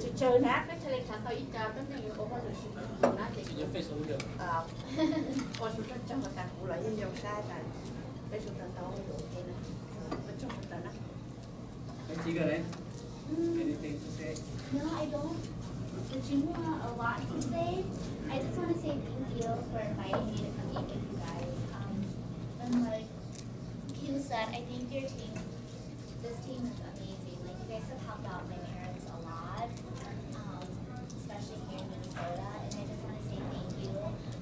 Tsis tsawg na, peb thiaj li khav tau ib co tuab neeg yuav ua hauj lwm sim neej na ces ua su rog tsoog tas kuv los yeej zoo saib tas peb sawv daws tau ua ua ke na. Ua tsaug sawv daws na. Anything to say? No, I don't. But you know a lot to say. I just want to say thank you for inviting me to come eat with you guys. Um, and like Q said, I think your team, this team is amazing. Like, you guys have helped out my parents a lot, um, especially here in Minnesota. And I just want to say thank you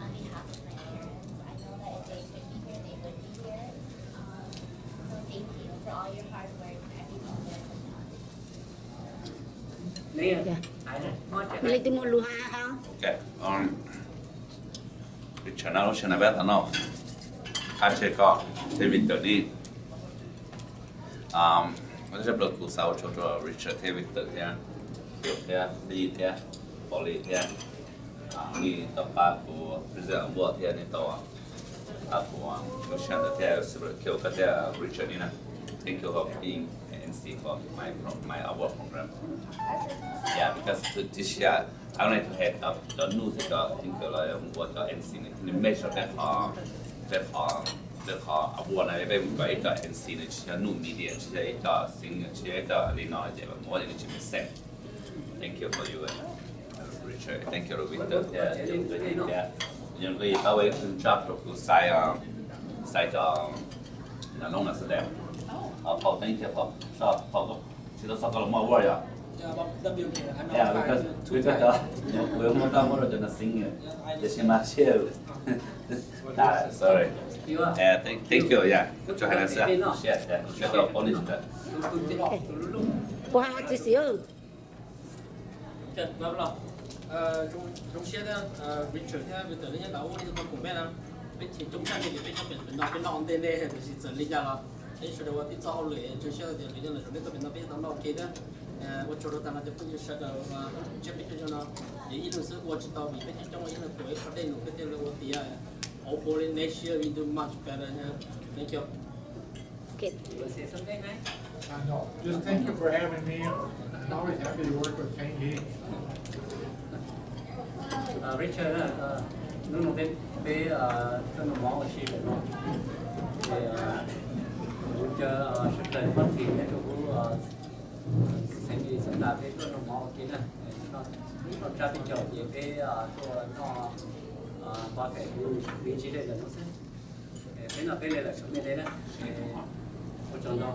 on behalf of my parents. I know that if they could be here, they would be here. Um, so thank you for all your hard work and everything you guys have done. Leej twg muaj lus hais hais. Ok, um, Richard na, lub sij hawm no peb tau noj qab tseg koj thiab Victor ne. Um, ua tsaug, kuv xav ua tsaug rau Richard thiab Victor thiab, thiab Pheej thiab Paulin thiab, nej tau pab kuv present award thiab nej tau pab kuv lub sij hawm ntawd thiab, koj thiab Richard ne na. Thank you for being an M C for my pro-, my award program. Yeah, because to, to share, I wanted to have cov, cov nuj thiab cov anchor los mus ua cov M C no, thiaj li measure peb qhov, peb qhov, peb qhov award na, peb mus kom ib co M C no tsis yog nuj media, tsis yog ib co singer, tsis yog ib co li no ces mus ua li tsis meej sense. Thank you for you, Richard. Thank you, Victor. Yeah, yeah, yeah. Yog nqi tau ib qho job rau kuv xaiv, xaiv cov noob no xwb tes. Phau, thank you, phau, phau, tsis tau xav koj los muaj award yom. Yeah, because, because kuv yuav muab tau muab rau cov no singer, tiam sis mas chill. Sorry. Thank, thank you, yeah. Kuv tsuas hais no xwb. Share, share rau pab nej sawv daws. Kuv hais tsis xis. Zoo siab thiab, Richard thiab Victor nej nyob tau ua ib tug qhov koom peb na. Peb cheem coob tshaj nej ces peb nyob pem no peb noj ua ntej nej, tiam sis txawm li cas los peb sawv daws ua tib txoj hauj lwm, zoo siab tias lwm zaus nej tuaj pem no peb tau noj ua ke thiab. Ua tsaug rau tag nrho cov phooj ywg sawv daws tuaj ntsib peb caug xyoo no. Ces ib leeg xwb ua tsis tau vim peb caug xyoo ib leeg tuav ib qho dej num peb thiaj li ua tiav. Hopefully next year we do much better. Thank you. Okay. You wanna say something, man? Uh, no, just thank you for having me. I'm always happy to work with Pheej Lee. Richard, hnub no peb, peb tuaj noj mov ua si lawm no. Ces kuv caw sawv daws pab thim nyob rau kuv xeev li xeev tas peb tuaj noj mov ua ke na. Noj tsab peb caug ces peb tuaj noj buffet kuv ntsib dej lawm no xwb. Peb noj peb li lawm, sawv mej li na. Ua tsaug ntau.